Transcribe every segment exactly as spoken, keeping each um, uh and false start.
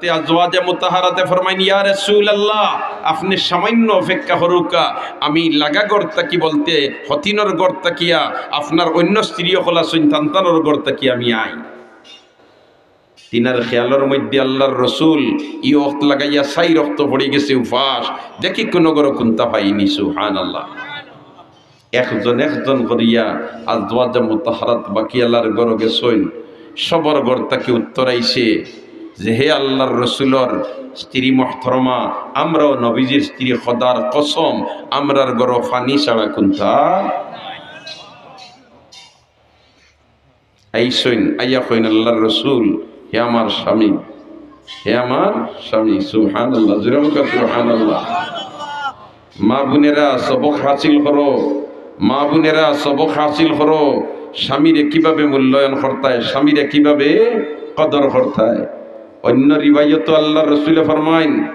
আজওয়াজে মুতাহারাতে ফরমাইন, "ইয়া রাসূলুল্লাহ, আপনে সামান্য অপেক্ষা করুক্কা, আমি লাগা ঘর থাকি বলতে হতিনর ঘর থাকিয়া আপনার অইন্য স্ত্রী অকল আছইন, তান তানর ঘর থাকি আমি আই।" তিনার খেয়ালর মধ্যে আল্লার রসুল ই অক্ত লাগাইয়া চাইর অক্ত পড়ি গেছে উপাস, দেখি কুনু ঘরো কুন্তা পাইনি। সুবহানাল্লাহ। একজন একজন করিয়া আজওয়াজে মুতাহারাত বাকি আল্লার ঘরো গেছইন। সবর ঘর থাকি উত্তর আইছে যে, "হে আল্লার রসুলর স্ত্রী মুহতরমা, আমরাও নবীজির স্ত্রী, খোদার কসম, আমরার ঘরো পানি ছাড়া কুন্তা।" আইছইন, আইয়া কইন, "আল্লার রসুল, হে আমার স্বামী, হে আমার স্বামী।" সুবহানাল্লাহ, জোরে বলুন, সুবহানাল্লাহ। মা বোনেরা, সবক হাসিল করো, মা বোনেরা, সবক হাসিল করো। স্বামীরে কিভাবে মূল্যায়ন করতায়, স্বামীরে কিভাবে কদর করতায়। অন্য রিবায়ত আল্লার রসুলে ফরমাইন,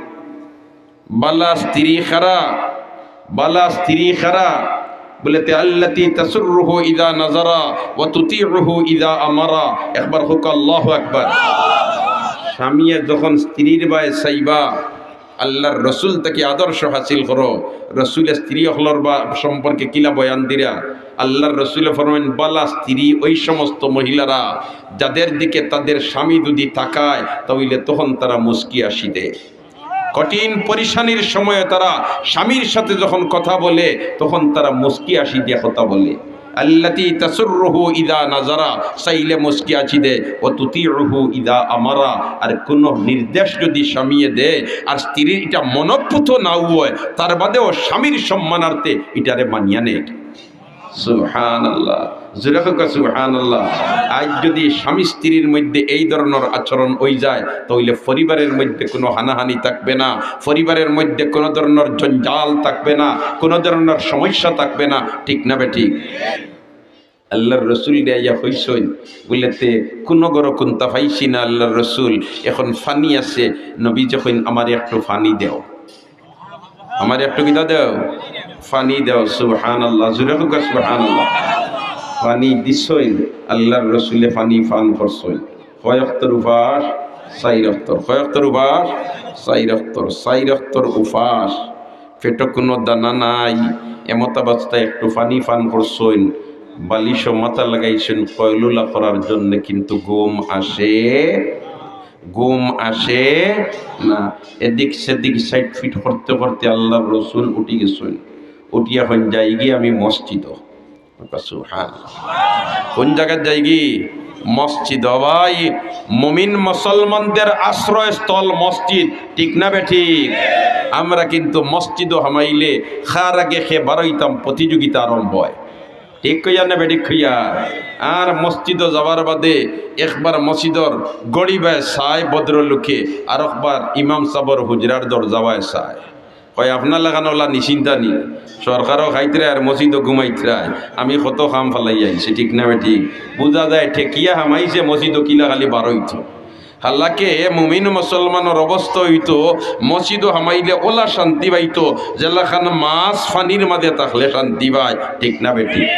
বালা স্ত্রী কারা, বালা স্ত্রী কারা, বলে তে, "আল্লাতী তাসুররুহু ইযা নাযারা ওয়া তুতিউহু ইযা আমারা।" একবার কউক্কা, আল্লাহু আকবার। স্বামীয়ে যখন স্ত্রীর বায় চাইবা, আল্লার রসুল থাকি আদর্শ হাসিল করো। রসুলে স্ত্রী অকলর বা সম্পর্কে কিলা বয়ান দিরা, আল্লার রসুলে ফরমাইন, বালা স্ত্রী ওই সমস্ত মহিলারা, যাদের দিকে তাদের স্বামী যদি তাকায়, তাইলে তখন তারা মুচকি আসি দেয়। কঠিন পেরেশানির সময়ে তারা স্বামীর সাথে যখন কথা বলে, তখন তারা মুচকি আসি দিয়া কথা বলে। আল্লাতী তাসুররুহু ইযা নাযারা, চাইলে মুচকি আসি দেয়, ওয়া তুতিউহু ইযা আমারা, আর কুনু নির্দেশ যদি স্বামীয়ে দেয় আর স্ত্রীর ইটা মনোপুত না অয়, তার বাদেও স্বামীর সম্মানার্থে ইটারে মানিয়া নেয়। সুবহানাল্লাহ। জোরে কউক্কা সুবহানাল্লাহ। আইজ যদি স্বামী স্ত্রীর মধ্যে এই ধরনর আচরণ অই যায়, তাইলে পরিবারের মধ্যে কুনু হানাহানি থাকবে না, পরিবারের মধ্যে কুনু ধরনর জঞ্জাল থাকবে না, কুনু ধরনর সমস্যা থাকবে না। ঠিক না বেঠিক? আল্লার রসুলরে আইয়া কইছইন, বলে তে কুনু ঘরো কুন্তা পাইছি না আল্লার রসুল, এখন পানি আছে। নবীজি কইন, "আমারে একটু পানি দেও।" আমারে একটু কিতা দেও? পানি দেও। সুবহানাল্লাহ। জোরে কউক্কা সুবহানাল্লাহ। পানি দিছইন, আল্লার রসুলে পানি পান করছইন। কয় অক্তর উপাস? চাইর অক্তর। কয় অক্তর উপাস? চাইর অক্তর। চাইর অক্তর উপাস, পেটো কুনু দানা নাই, এমতাবস্থায় একটু পানি পান করছইন, বালিশো মাথা লাগাইছইন কয়লুলা করার জন্যে, কিন্তু ঘুম আসে ঘুম আসে না। এদিক সেদিক সাইড ফিট করতে করতে আল্লার রসুল উঠি গেছইন। উঠিয়া কইন, "যাইগি আমি মসজিদো।" সুবহানাল্লাহ। কোন জাগাত যাইগি? মসজিদো। ভাই, মুমিন মুসলমানদের আশ্রয়স্থল মসজিদ, ঠিক না বেঠিক? আমরা কিন্তু মসজিদো হামাইলে কার আগে কে বারইতাম প্রতিযোগিতা আরম্ভ অয়। ঠিক কইয়ার না বেঠিক কইয়ার? আর মসজিদো যাওয়ার বাদে একবার মসজিদর গড়ি বায় চায় ভদ্রলোকে, আর একবার ইমাম সাবর হুজরার দরজা বায় চায়। কয়, "আপনার লাখান অলা নিশ্চিন্তা নি, সরকারও খাইতরায় আর মসজিদও ঘুমাইতরায়, আমি কত কাম ফালাই আইছি।" ঠিক না বেঠিক? বুঝা যায় ঠেকিয়া হামাইছে মসজিদো, কিলা খালি বারইতো। হালাকে মুমিন মুসলমানর অবস্থা অইতো, মসজিদো হামাইলে অলা শান্তি পাইতো, যেলাখান মাছ পানির মাঝে থাকলে শান্তি পায়। ঠিক না বেঠিক?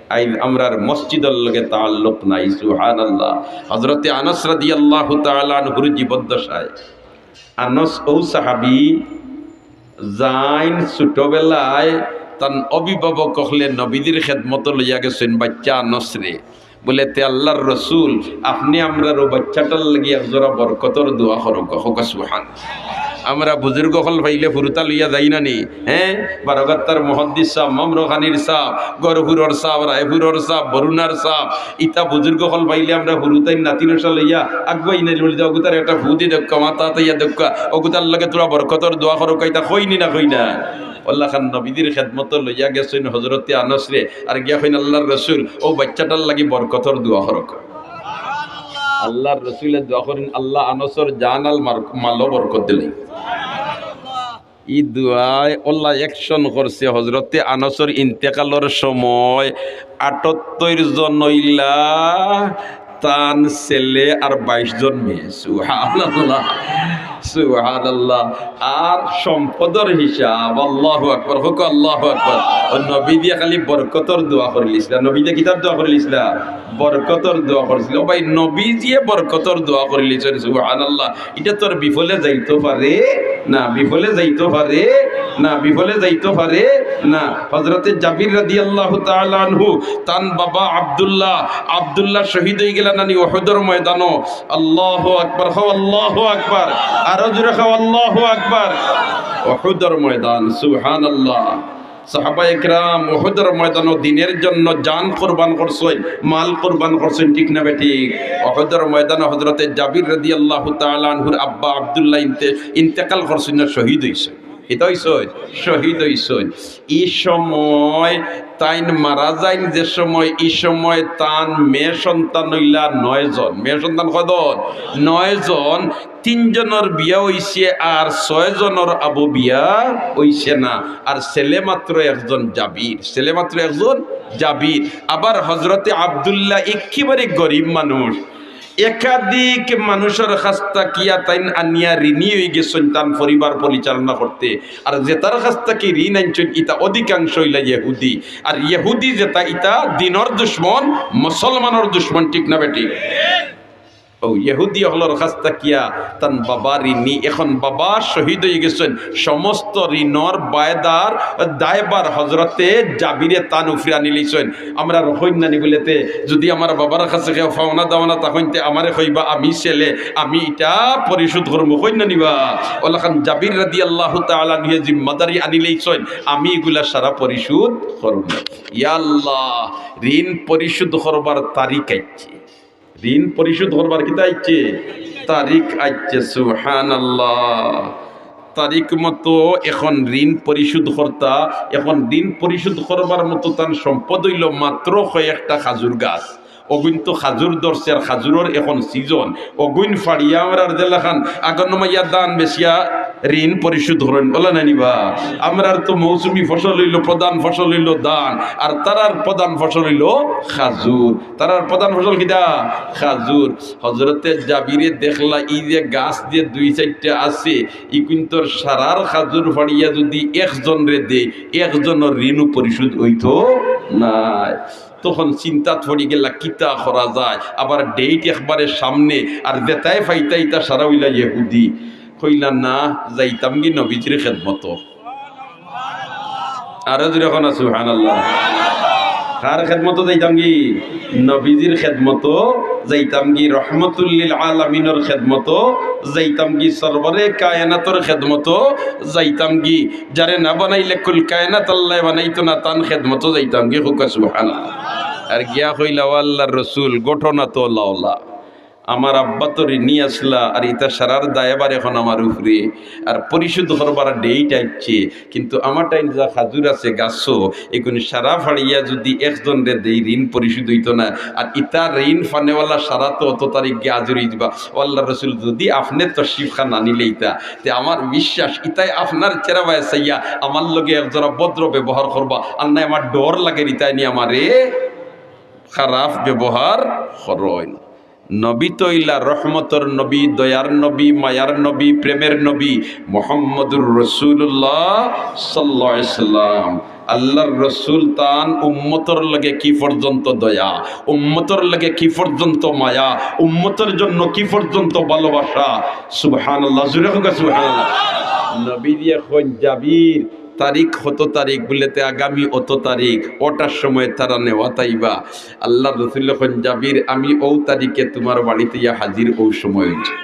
আইজ আমরার মসজিদর লগে তাল্লুক নাই। সুবহানাল্লাহ। হযরতে আনাস রাদিয়াল্লাহু তাআলা আনহুর জীবদ্দশায়, আনাস অউ সাহাবী, যাইন ছোটবেলায় তান অভিভাবক অকলে নবীজির খেদমতো লইয়া গেছইন বাইচ্চা আনাসরে। বলে, "তে আল্লার রসুল, আপনে আমরার অউ বাইচ্চাটার লাগি একজোড়া বরকতর দোয়া করউক্কা।" কউক্কা সুবহান। আমরা বুজুর্গ অকল পাইলে হুরুতা লইয়া যাই না নি? হে, বারগাত্তার মুহাদ্দিস সাব, মামরখানির সাব, গহরপুরর সাব, রায়পুরর সাব, বরুণার সাব, ইতা বুজুর্গ অকল পাইলে আমরা হুরুতাইন নাতি নশা লইয়া আগুয়াই না, বলি, "অগুতার একটা ফু দি দেউক্কা, মাতা তাইয়া দেউক্কা, অগুতার লগে থুড়া বরকতর দোয়া করউক্কা", ইতা কই নি না কই না? অলাখান নবীজির খেদমতো লইয়া গেছইন হযরতে আনাসরে, আর গিয়া কইন, "আল্লার রসুল, অউ বাইচ্চাটার লাগি বরকতর দোয়া করউক্কা।" আল্লার রসুলে দোয়া করইন, "আল্লাহ আনাসর জান আর মাল-, মালো বরকত দিলাইন।" ই দোয়ায় অলা action করছে, হযরতে আনাসর ইন্তেকালর সময় আটাত্তইর জন অইলা তান ছেলে আর বাইশ জন মেয়ে। সুবহানাল্লাহ। সুবহানাল্লাহ। আর সম্পদর হিসাব, আল্লাহু আকবার, কউক্কা আল্লাহু আকবার। অউ নবীজিয়ে খালি বরকতর দোয়া করিলিছলা। নবীজিয়ে কিতার দোয়া করিলিছলা? বরকতর দোয়া করিলিছলা। ও ভাই, নবীজিয়ে বরকতর দোয়া করিলিছইন, সুবহানাল্লাহ। ইটা তো আর বিফলে যাইতো পারে না, বিফলে যাইতো পারে না, বিফলে যাইতো পারে না। হযরতে জাবির রাদিয়াল্লাহু তাআলা আনহু, তান বাবা আব্দুল্লাহ, আব্দুল্লাহ শহীদ অইগেলা নানি উহুদর ময়দানো। আল্লাহু আকবার, কও আল্লাহু আকবার, আরো জোরে কও আল্লাহু আকবার। উহুদর ময়দান, সুবহানাল্লাহ। সাহাবায়ে কেরাম উহুদর ময়দানো দ্বীনর জন্য জান কুরবান করছইন, মাল কুরবান করছইন, ঠিক না বেঠিক? উহুদর ময়দানো হযরতে জাবির রাদিয়াল্লাহু তাআলা আনহুর আব্বা আব্দুল্লাহ ইন্তে-, ইন্তেকাল করছইন না, শহীদ অইছইন। কিতা অইছইন? শহীদ অইছইন। ই সময় তাইন মারা যাইন যে সময়, ই সময় তান মেয়ে সন্তান অইলা নয় জন। মেয়ে সন্তান কয়জন? নয় জন। তিনজনর বিয়া অইছে, আর ছয় জনর আবু বিয়া অইছে না। আর ছেলে মাত্র একজন জাবির, ছেলে মাত্র একজন জাবির। আবার হযরতে আব্দুল্লাহ একেবারে গরিব মানুষ, একাধিক মানুষর কাছ থাকিয়া তাইন আনিয়া ঋণী অইগেছইন তান পরিবার পরিচালনা করতে। আর যেতার কাছ থাকি ঋণ আনছইন, ইতা অধিকাংশ অইলা ইহুদি। আর ইহুদি যেতা, ইতা দ্বীনর দুশমন, মুসলমানর দুশমন, ঠিক না বেঠিক? অউ ইহুদি অকলর কাছ থাকিয়া তান বাবা ঋণী, এখন বাবা শহীদ অইগেছইন, সমস্ত ঋণর বায়দার দায়ভার হযরতে জাবিরে তান উপরে আনিলিছইন। আমরার কইন নানি বুলে তে, যুদি আমার বাবার কাছে কেউ পাওনা দাওনা থাকইন তে আমারে কইবা, আমি ছেলে, আমি ইটা পরিশোধ করমু, কইন নানি বা? অলাখান জাবির রাদিয়াল্লাহু তাআলা আনহুয়ে জিম্মাদারি আনিলিছইন, আমি ইগুলা সারা পরিশোধ করমু। ইয়া আল্লাহ, ঋণ পরিশোধ করবার তারিখ আইছে। ঋণ পরিশোধ করবার কিতা আইছে? তারিখ আইছে। সুবহানাল্লাহ। তারিখ মতো এখন ঋণ পরিশোধ করতা। এখন ঋণ পরিশোধ করবার মতো তান সম্পদ অইলো মাত্র কয়েকটা খাজুর গাছ। অগুইন তো খাজুর ধরছে, আর খাজুরর এখন সিজন। অগুইন ফাড়িয়া আমরার যেলাখান আগর নমাইয়া ধান বেচিয়া ঋণ পরিশোধ করইন, অলা নানি বা? আমরার তো মৌসুমি ফসল অইলো, প্রধান ফসল অইলো ধান, আর তারার প্রধান ফসল অইলো খাজুর। তারার প্রধান ফসল কিতা? খাজুর। হযরতে জাবিরে দেখলা, ই যে গাছ যে দুই চাইরটা আছে, ইগুইন্তর সারার খাজুর ফাড়িয়া যুদি একজনরে দেই, একজনর ঋণও পরিশোধ অইতো নায়। তখন চিন্তাত পড়ি গেলা, কিতা করা যায়? আবার date একবারে সামনে, আর যেতায় পাইতা ইতা সারা অইলা ইহুদি। কইলা, না, যাইতামগি নবীজির খেদমতো। আরো জোরে কও না, সুবহানাল্লাহ। কার খেদমতো যাইতামগি? নবীজির খেদমতো যাইতামগি, রহমতুল্লিল আলামিনর খেদমতো যাইতামগি, সরবরে কায়নাতর খেদমতো যাইতামগি। যারে না বানাইলে কুল কায়নাত আল্লায় বানাইতো না, তান খেদমতো যাইতামগি। কউক্কা সুবহানাল্লাহ। আর গিয়া কইলা, ও আল্লাহর রসুল, ঘটনা তো অলা অলা। আমার আব্বা তো ঋণী আছলা, আর ইতা সারার দায়ভার এখন আমার উপরে, আর পরিশোধ করবার date আইছে, কিন্তু আমার টাইন যা খাজুর আছে গাছো, এগুন সারা ফাড়িয়া যুদি একজনরে দেই, ঋণ পরিশোধ অইতো না। আর ইতা ঋণ ফানেওয়ালা সারা তো অত তারিখ গিয়া হাজির অইযিবা। ও আল্লাহর রসুল, যুদি আপনে তশরিফ খান আনিলে ইতা, তে আমার বিশ্বাস ইতায় আপনার চেরাবায় চাইয়া আমার লগে একজরা ভদ্র ব্যবহার করবা, আর নায় আমার ডর লাগের ইতায় নি আমারে খারাপ ব্যবহার করইন। নবী তো অইলা রহমতর নবী, দয়ার নবী, মায়ার নবী, প্রেমের নবী মুহাম্মদুর রাসূলুল্লাহ সাল্লাল্লাহু আলাইহি ওয়াসাল্লাম। আল্লাহর রসুল তান উম্মতর লগে কি পর্যন্ত দয়া, উম্মতর লগে কি পর্যন্ত মায়া, উম্মতর জন্য কি পর্যন্ত ভালোবাসা। সুবহানাল্লাহ, জোরে কউক্কা সুবহানাল্লাহ। নবীজিয়ে কইন, জাবির, তারিখ কত তারিখ? বুলে, তে আগামী অত তারিখ, অটার সময় তারা নেওয়াত আইবা। আল্লাহর রসুলে কইন, জাবির, আমি অউ তারিখে তুমার বাড়িত ইয়া হাজির, অউ সময় অইছে।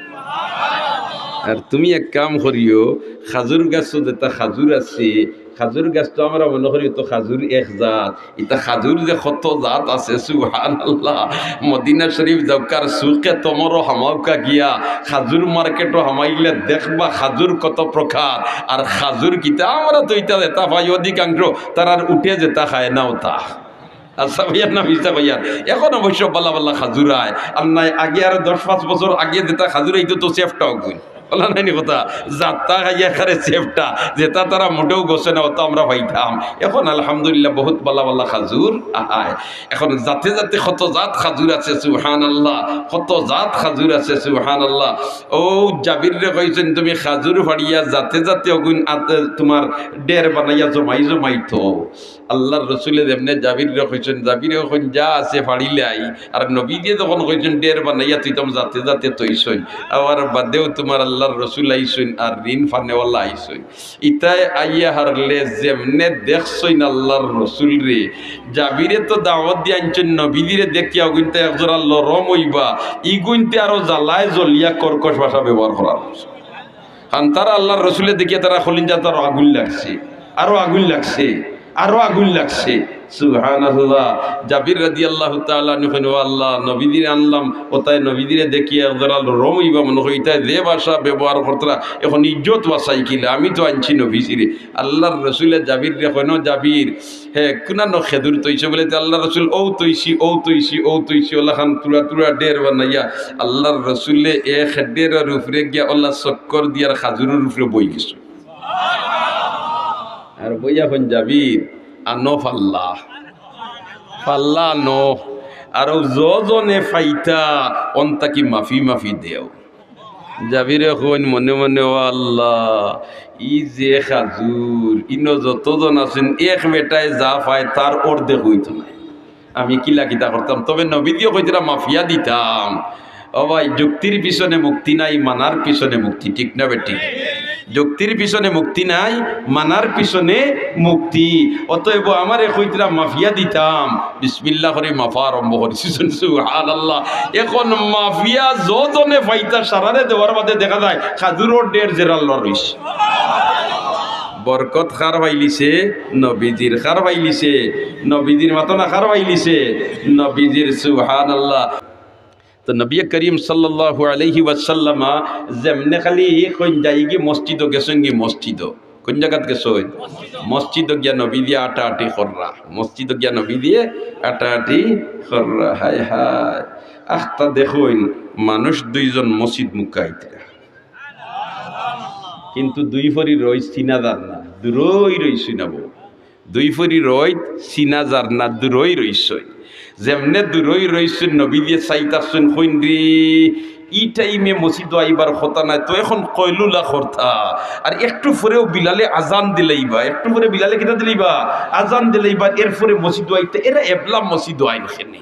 আর তুমি এক কাম করিও, খাজুর গাছো যেতা খাজুর আছে, খাজুর গাছ তো আমরা মনো করি তো খাজুর এক জাত, ইতা খাজুর যে কত জাত আছে, সুবহানাল্লাহ। মদিনা শরীফ যাউক্কা, সুকে তমরো হামাউক্কা গিয়া, খাজুর মার্কেটো হামাইলে দেখবা খাজুর কত প্রকার। আর খাজুর কিতা, আমরা তো ইতা যেতা পাই অধিকাংশ, তারার উঠে যেতা খায় না অতা। আচ্ছা কইয়ার না মিছা কইয়ার? এখন অবশ্য ভালা ভালা খাজুর আয়, আর নায় আগে আরো দশ পাঁচ বছর আগে যেতা খাজুর আইতো তো সেফটা অগুইন। অলা নায়নি কথা, যাত্তা খাইয়া খারে চেপটা, যেটা তারা মোটেও গছে না, অতা আমরা পাইতাম। এখন আলহামদুলিল্লাহ বহুত বালা বালা খাজুর আয়। এখন জাতে জাতে কত জাত খাজুর আছে, সুবহানাল্লাহ, কত জাত খাজুর আছে, সুবহানাল্লাহ। ও জাবিররে কইছইন, "তুমি খাজুর ফাড়িয়া জাতে জাতে অগুইন আতে তুমার ঢের বানাইয়া জমাই জমাই থও।" আল্লার রসুলে যেমনে জাবিররে কইছইন, জাবিরে কইন, "যা আছে ফাড়িলাই।" আর নবীজিয়ে যখন কইছইন, "ঢের বানাইয়া থইতাম জাতে জাতে থইছইন।" আবার বাদেও তুমার আল্লার রসুল আইছইন, আর ঋণ ফানেওয়ালা আইছইন। ইতায় আইয়া হারলে যেমনে দেখছইন আল্লার রসুলরে, জাবিরে তো দাওয়াত দিয়া আনছইন, নবীজিরে দেখিয়া অগুইনতে একজোড়া লরম অইবা, ইগুইনতে আরো জ্বালায় জ্বলিয়া কর্কশ ভাষা ব্যবহার করার। কারণ তারা আল্লার রসুলে দেখিয়া তারা কলিজাত আরো আগুইন লাগছে, আরো আগুইন লাগছে, আরো আগুইন লাগছে। সুবহানাল্লাহ। জাবির রাদিয়াল্লাহু তাআলা আনহু কইন, "ও আল্লাহ, নবীজিরে আনলাম, অতায় নবীজিরে দেখিয়া একজোড়া লরম অইবা মনো করি, ইতায় যে ভাষা ব্যবহার করতরা, এখন ইজ্জত বাচাই কিলা, আমি তো আনছি নবীজিরে।" আল্লার রসুলে জাবিররে কইন, "জাবির, হে, কুনানো খেজুর থইছো?" বলে, "তে আল্লার রসুল, অউ থইছি, অউ থইছি, অউ থইছি, অলাখান তুড়া তুড়া ঢের বানাইয়া।" আল্লার রসুলে এক ঢেরর উপরে গিয়া অলা চক্কর দিয়ার খাজুরর উপরে বই গেছইন। আর বইয়া কইন, "জাবির, আনো ফাল্লা, ফাল্লা আনো, আর অউ যজনে ফাইতা, অন থাকি মাফি মাফি দেও।" জাবিরে কইন মনে মনে, "ও আল্লাহ, ই যে খাজুর, ইনো যতজন আছইন, এক বেটায় যা ফায়, তার অর্ধেক অইতো নায়। আমি কিলা কিতা করতাম?" তবে নবীজিয়ে কইতরা, "মাফিয়া দিতাম।" ও ভাই, যুক্তির পিছনে মুক্তি নাই, মানার পিছনে মুক্তি, ঠিক না বেঠিক? যুক্তির পিছনে মুক্তি নাই, মানার পিছনে মুক্তি। অতএব আমারে কইতরা মাফিয়া দিতাম, বিসমিল্লাহ করি মাফা আরম্ভ করছি। সুবহানাল্লাহ। এখন মাফিয়া যজনে ফাইতা সারারে দেওয়ার বাদে দেখা যায় খাজুরর ঢের জেরাল্লা রইছে। বরকত কার পাইলিছে? নবীজির। কার পাইলিছে? নবীজির। মাতো না, কার পাইলিছে? নবীজির। সুবহানাল্লাহ। তো নবী করিম সাল্লাল্লাহু আলাইহি ওয়াসাল্লামা যেমনে খালি কইন যাইগি মসজিদো, গেছইনগি মসজিদো। কুন জাগাত গেছইন? মসজিদো গিয়া নবীজিয়ে আটাআটি কররা। মসজিদো গিয়া নবীজিয়ে আটাআটি কররা। হায় হায়। আখতা দেখইন, মানুষ দুইজন মসজিদ মুখা আইতরা। কিন্তু দুই ফরি রইজ চিনা যার না, দুরই রইছইন আবু। দুই ফরি রইজ চিনা যার না, দুরই রইছইন। যেমনে দুরই রইছইন, নবীজিয়ে চাইতাছইন, কইন রে, ই টাইমে মসজিদো আইবার কথা নায়, তো এখন কয়লুলা করতা। আর একটু পরেউ বিলালে আজান দিলাইবা, একটু পরে বিলালে কিতা দিলাইবা? আজান দিলাইবা, এরপরে মসজিদো আইতা, এরা এবলা মসজিদো আইন কেনে।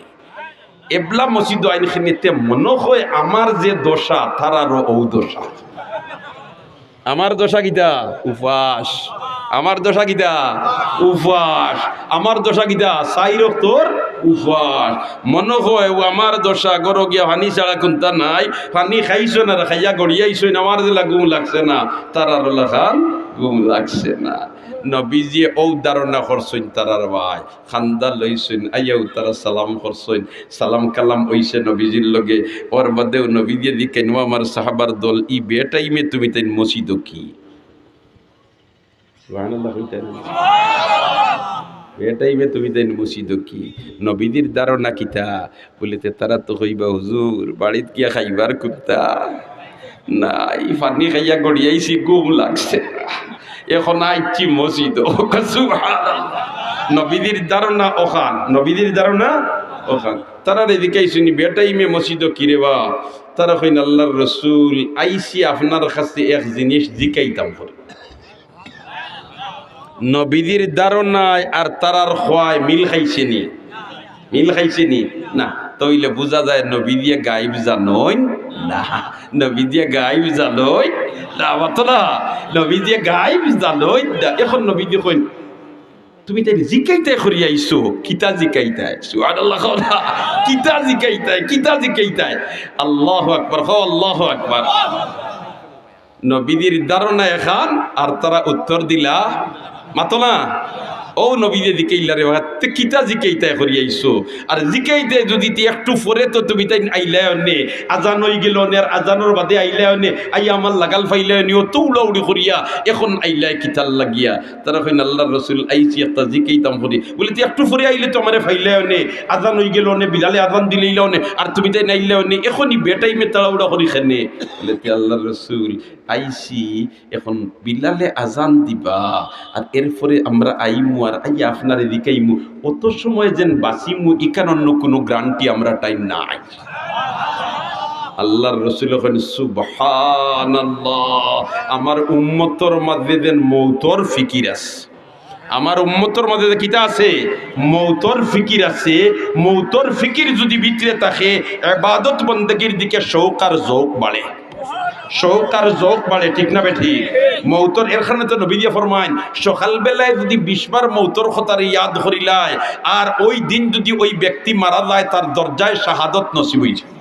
এবলা মসজিদো আইন কেনে, তে মনো কয় আমার যে দশা, তারারও অউ দশা। আমার দশা কিতা? উপাস। আমার দশা কিতা? উপাস। আমার দশা কিতা? চাইর অক্তর উপাস। মনো কয় অউ আমার দশা, ঘরো গিয়া পানি ছাড়া কুন্তা নাই, পানি খাইছইন আর খাইয়া গড়িয়াইছইন, আমার যেলা ঘুম লাগছে না, তারার অলাখান ঘুম লাগছে না। নবীজিয়ে অউ ধারণা করছইন তারার বায়। কান্দা লইছইন, আইয়াউ তারা সালাম করছইন, সালাম কালাম অইছে নবীজির লগে। অর বাদেউ নবীজিয়ে জিকাইন, "ও আমার সাহাবার দল, ই বেটাইমে তুমিতাইন মসজিদো কি?" সুবহানাল্লাহ কইতা না? "বেটাইমে তুমিতাইন মসজিদো কি?" নবীজির ধারণা কিতা? বুলে, "তে তারা তো কইবা, 'হুজুর, বাড়িত গিয়া খাইবার কুন্তা নাই, পানি খাইয়া গড়িয়াইছি, ঘুম লাগছে না, এখন আইছি মসজিদো।'" সুবহানাল্লাহ। নবীজির ধারণা অখান, নবীজির ধারণা অখান। তারারে জিকাইছইন, "বেটাইমে মসজিদো কিরে বা?" তারা কইন, "আল্লার রসুল, আইছি আপনার কাছে এক জিনিস জিকাইতাম করি।" নবীজির ধারণায় আর তারার কওয়ায় মিল খাইছে নি? মিল খাইছে নি? না। তে অইলে বুঝা যায় নবীজিয়ে গাইব জানইন না। নবীজিয়ে গাইব জানইন না। মাতো না, নবীজিয়ে গাইব জানইন না। এখন নবীজিয়ে কইন, "তুমিতাইন জিকাইতায় করি আইছো, কিতা জিকাইতায়?" সুবহানাল্লাহ কও না। "কিতা জিকাইতায়, কিতা জিকাইতায়?" আল্লাহু আকবার, কও আল্লাহু আকবার। নবীজির ধারণা এখান, আর তারা উত্তর দিলা, মাতো না? অউ নবীয়ে জিকাইলা, "রে বা, তে কিতা জিকাইতায় করি আইছো? আর জিকাইতে যদি তে একটু পরে তো তুমি তাইন আইলায় অনে, আজান অইগেলো অনে, আর আজানর বাদে আইলায় অনে, আইয়া আমার লাগাল পাইলায় অনে, অতো উড়াউড়ি করিয়া অখন আইলায় কিতার লাগিয়া?" তারা কইন, "আল্লার রসুল, আইছি একটা জিকাইতাম করি।" বুলে, "তে একটু পরে আইলে তো আমারে পাইলায় অনে, আজান অইগেলো অনে, বিলালে আজান দিলাইলা অনে, আর তুমি তাইন আইলায় অনে, অখনই বেটাইমে তাড়াহুড়া করি কেনে?" বুলে, "তে আল্লার রসুল, আইছি, অখন বিলালে আজান দিবা, আর এরপরে আমরা আইমু, আর আইয়া আপনারে জিকাইমু, অত সময় যেন বাঁচিমু, ইখান অন্য কুনু গ্যারান্টি আমরার টাইম নাই।" আল্লার রসুলে কইন, "সুবহানাল্লাহ, আমার উম্মতর মাঝে যেন মউতর ফিকির আছে।" আমার উম্মতর মাঝে যে কিতা আছে? মউতর ফিকির আছে। মউতর ফিকির যদি ভিতরে থাকে, ইবাদত বন্দেগির দিকে শৌক আর জৌক বাড়ে, শৌক আর জৌক বাড়ে, ঠিক না বেঠিক? মউতর, এর কারণে তো নবীয়ে ফরমাইন, সকালবেলায় যদি বিশ বার মউতর কথারে ইয়াদ করিলায়, আর ওই দিন যদি ওই ব্যক্তি মারা যায়, তার দরজায় শাহাদত নসিব অইছে।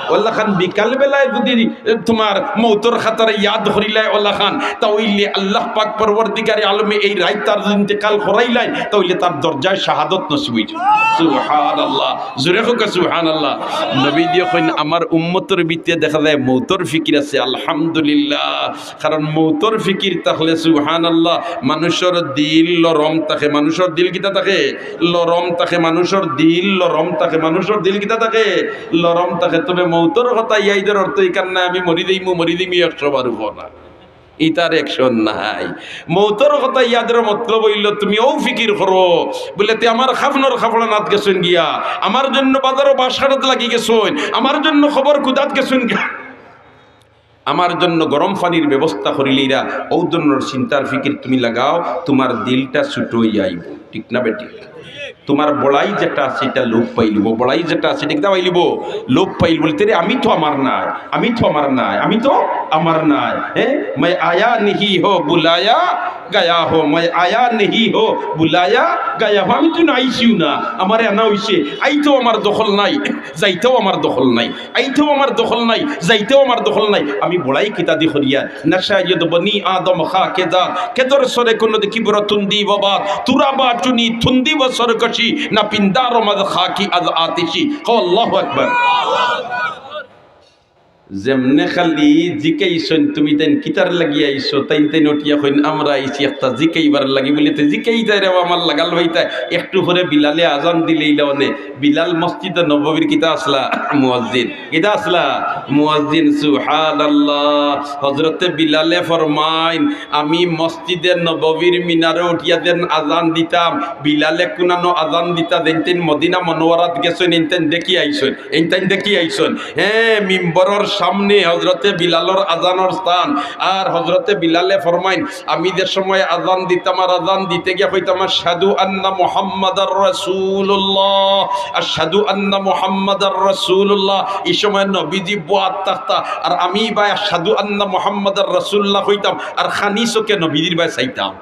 অলাখান বিকালবেলায় যদি তুমার মউতর খাতারে ইয়াদ করিলায় অলাখান, তা অইলে আল্লাহ পাক পরওয়ারদিগারে আলমে এই রাইত তার যদি ইন্তেকাল করাইলাইন, তা অইলে তার দরজায় শাহাদত নসিব অইছে। সুবহানাল্লাহ, জোরে কউক্কা সুবহানাল্লাহ। নবীয়ে কইন, আমার উম্মতর ভিতরে দেখা যায় মউতর ফিকির আছে, আলহামদুলিল্লাহ। কারণ মউতর ফিকির থাকলে, সুবহানাল্লাহ, মানুষর দিল লরম থাকে। মানুষর দিল কিতা থাকে? লরম থাকে। মানুষর দিল লরম থাকে। মানুষর দিল কিতা থাকে? লরম থাকে। তবে মউতর কথা ইয়াদর অর্থ ইখান নায়, আমি মরি যাইমু, মরি যাইমু একশো বার অইবো না। ইতার action নাই। মউতর কথা ইয়াদর মতলব অইলো, তুমি অউ ফিকির করো, বুলে, "তে আমার খাফনর কাফড়ানাত গেছইন গিয়া, আমার জন্য বাজারো বাঁশ কাটাত লাগি গেছইন, আমার জন্য কবর খুদাত গেছইন গিয়া।" আমার জন্য গরম পানির ব্যবস্থা করিলাইরা, অউ ধরনর চিন্তার ফিকির তুমি লাগাও, তুমার দিলটা ছুটো অইয়া আইবো, ঠিক না বেঠিক? তুমার বড়াই যেটা আছে, ইটা লোপ পাইলিবো, বড়াই যেটা আছে, ইটা কিতা পাইলিবো? লোপ পাইলিবো। বুলে, "তে রে, আমি তো আমার নায়, আমি তো আমার নায়, আমি তো আমার নায়, হ্যাঁ, मैं आया नहीं हो, बुलाया गया हो, मैं आया नहीं हो, बुलाया गया हो, আমি তো আইছিউ না, আমারে আনা অইছে, আইতেও আমার দখল নাই।" যাইতেও আমার দখল নাই, আইতেও আমার দখল নাই, যাইতেও আমার দখল নাই। আমি বড়াই কিতাদি করিয়ার। نشأیدِ بنی آدم خاکِ ذات، که در سر کند کی برو تندی و باد، تو را با چنین تندی و سرکشی، نپندارم از خاکی از آتشی। কও আল্লাহু আকবার। যেমনে খালি জিকাইছইন, "তুমি তাইন কিতার লাগি আইছো?" তাইন তাইন উঠিয়া কইন, "আমরা আইছি একটা জিকাইবার লাগি।" বুলে, "তে জিকাইতায় রে বা, আমার লাগাল পাইতায়, একটু পরে বিলালে আজান দিলাইলা অনে।" বিলাল মসজিদে নববীর কিতা আছলা? মুয়াজ্জিন। কিতা আছলা? মুয়াজ্জিন। সুবহানাল্লাহ। হযরতে বিলালে ফরমাইন, আমি মসজিদে নববীর মিনারো উঠিয়া যেন আজান দিতাম, বিলালে কুনানো আজান দিতা, যেইন তাইন মদিনা মনোয়ারাত গেছইন, এইন তাইন দেখি আইছইন। এইন তাইন দেখি আইছইন। হে, মিম্বরর সামনে হযরতে বিলালর আজানর স্থান। আর হযরতে বিলালে ফরমাইন, আমি যে সময় আজান দিতাম আর আজান দিতে গিয়া কইতাম, "আশহাদু আন্না মুহাম্মাদার রাসূলুল্লাহ, আশহাদু আন্না মুহাম্মাদার রাসূলুল্লাহ", ই সময় নবীজি বওয়াত থাকতা, আর আমি বায় "আশহাদু আন্না মুহাম্মাদার রাসূলুল্লাহ" কইতাম, আর খানি চোখে নবীজির বায় চাইতাম।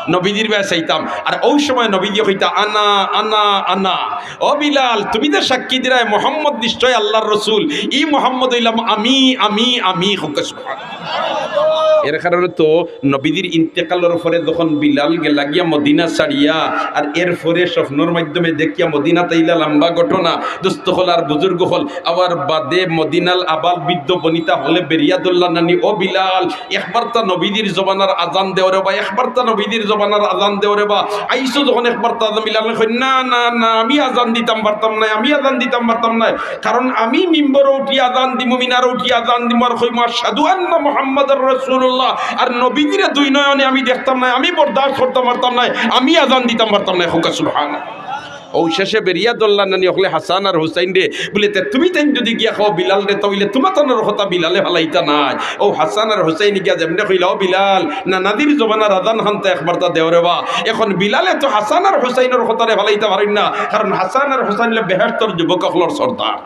নবীজির বায় চাইতাম। আর অউ সময় নবীজিয়ে কইতা, "আনা, আনা, আনা।" ও বিলাল, তুমি যে সাক্ষী দিরায় মোহাম্মদ নিশ্চয় আল্লাহর রসুল, ই মোহাম্মদ অইলাম আমি, আমি, আমি। কউক্কা সুবহানাল্লাহ। এর কারণে তো নবীজির ইন্তেকালর পরে যখন বিলাল গেলা গিয়া মদিনা ছাড়িয়া, আর এর পরে স্বপ্নর মাধ্যমে দেখিয়া মদিনাত আইলা, লম্বা ঘটনা। দোস্ত অকল আর বুজুর্গ অকল, আবার বাদে মদিনাল আবাল বৃদ্ধ বনিতা অকলে বেড়িয়া ধরলা নানি, ও বিলাল, একবারতা নবীজির জমানার আজান দেও রে বা, একবারতা নবীজির জমানার আজান দেও রে বা। আইছো যখন একবারতা আজান, বিলালে কইন, "না, না, না, আমি আজান দিতাম পারতাম নায়, আমি আজান দিতাম পারতাম নায়। কারণ আমি মিম্বরো উঠি আজান দিমু, মিনারো উঠি আজান দিমু, আর কইমু, 'আশহাদু আন্না মুহাম্মাদার রাসূলুল্লাহ।' আর নবীজিরে দুই নয়নে আমি দেখতাম নায়, আমি বরদাস্ত করতাম পারতাম নায়, আমি আজান দিতাম পারতাম নায়।" কউক্কা সুবহানাল্লাহ। অউ শেষে বেড়িয়া ধরলা নানি অকলে হাসান আর হুসাইনরে, বুলে, "তে তুমি তাইন যুদি গিয়া কও বিলালরে, তা অইলে তুমাতানর কথা বিলালে ফালাইতা নায়।" অউ হাসান আর হুসাইন গিয়া যেমনে কইলা, "ও বিলাল, নানাজির জমানার আজান খানতা একবারতা দেও রে বা।" এখন বিলালে তো হাসান আর হুসাইনর কথারে ফালাইতা পারইন না, কারণ হাসান আর হুসাইন অইলা বেহেশতর যুবক অকলর সর্দার।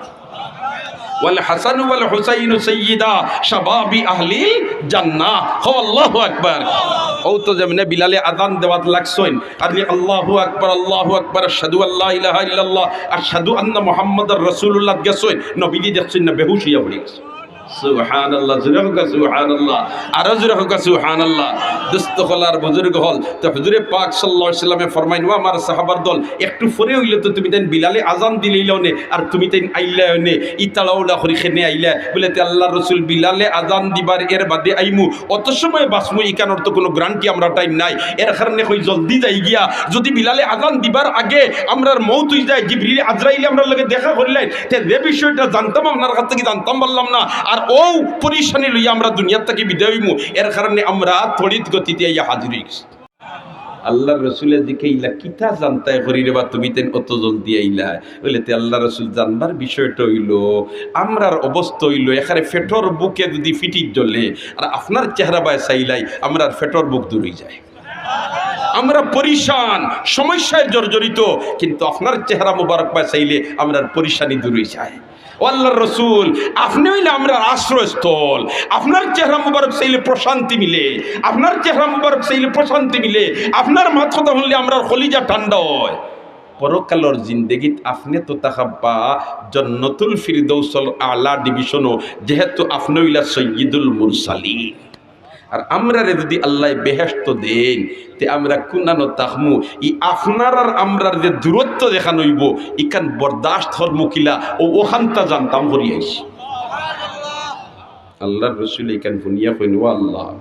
"ওয়াল হাসান ওয়াল হুসাইন সাইয়্যিদা শাবাবি আহলিল জান্নাহ।" কও আল্লাহু আকবার। অউ তো যেমনে বিলালে আজান দেওয়াত লাগছইন, আর নি আল্লাহু আকবার, আল্লাহু আকবার, আশহাদু আল্লা ইলাহা ইল্লাল্লাহ, আশহাদু আন্না মুহাম্মাদার রাসূলুল্লাহ গেছইন, নবীজি দেখছইন না, বেহুশ অইয়া পড়ি গেছইন। সুবহানাল্লাহ, জোরে কউক্কা সুবহানাল্লাহ, আরো জোরে কউক্কা সুবহানাল্লাহ। দোস্ত অকল আর বুজুর্গ অকল, তো হুজুরে পাক সাল্লাল্লাহু আলাইহি ওয়াসাল্লামে ফরমাইন, "ও আমার সাহাবার দল, একটু পরে অইলে তো তুমি তাইন বিলালে আজান দিলাইলায় নে, আর তুমি তাইন আইলায় নে, ইতাড়া উড়া করি কেনে আইলায়?" বলে, "তে আল্লাহর রসুল, বিলালে আজান দিবার এর বাদে আইমু, অত সময় বাঁচমু, ইখানর তো কুনু গ্যারান্টি আমরার টাইম নাই, এর কারণে কই জলদি যাই গিয়া, যুদি বিলালে আজান দিবার আগে আমরার মউত অই যায়, জিবরিল আজরাইলে আমরার লগে দেখা করিলাইন, তে যে বিষয়টা জানতাম আপনার কাছ থাকি জানতাম পারলাম না, আর অউ পরিশানি লইয়া আমরা দুনিয়ার থাকি বিদায় অইমু, এর কারণে আমরা তড়িৎ গতিতে আইয়া হাজির অই গেছি।" আল্লাহর রসুলে জিকাইলা, "কিতা জানতায় করি রে বা তুমি তাইন অত জলদি আইলায়?" বলে, "তে আল্লাহর রসুল, জানবার বিষয়টা অইলো, আমরার অবস্থা অইলো, একেরে পেটর ভুকে যুদি ফিটির জ্বলে, আর আপনার চেহারা বায় চাইলাই, আমরার পেটর ভুক দূর অই যায়।" আমরা পরিশান, সমস্যায় জর্জরিত, কিন্তু আপনার চেহারা মুবারক বায় চাইলে আমরার পরিশানি দূর অই যায়। ও আল্লাহর রসুল, আপনে অইলা আমরার আশ্রয়স্থল, আপনার চেহারা মুবারক চাইলে প্রশান্তি মিলে, আপনার চেহারা মুবারক চাইলে প্রশান্তি মিলে, আপনার মাত কথা হুনলে আমরার কলিজা ঠান্ডা অয়। পরকালর জিন্দেগিত আপনে তো থাকবা জন্নতুল ফিরদৌসর আলা ডিভিশনো, যেহেতু আপনে অইলা সৈয়দুল মুরসালিন। আর আমরারে যুদি আল্লায় বেহেশত দেইন, তে আমরা কুনানো থাকমু? ই আপনার আর আমরার যে দূরত্ব যেখান অইবো, ইখান বরদাস্ত করমু কিলা, অউ অখানতা জানতাম করি আইছি। আল্লাহর রসুলে ইখান হুনিয়া কইন, "ও আল্লাহ,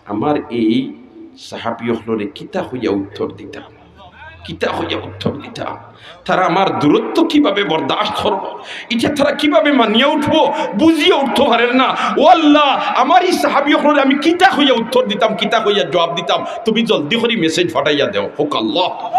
আমার এই সাহাবী অকলরে কিতা কইয়া উত্তর দিতাম, কিতা কইয়া উত্তর দিতাম?" তারা আমার দূরত্ব কিভাবে বরদাস্ত করবো, ইটা তারা কিভাবে মানিয়া উঠবো, বুঝিয়া উঠতো পারের না। ও আল্লাহ, আমার ই সাহাবী অকলরে আমি কিতা কইয়া উত্তর দিতাম, কিতা কইয়া জবাব দিতাম, তুমি জলদি করি মেসেজ ফাটাইয়া দেও। কউক্কা আল্লাহ।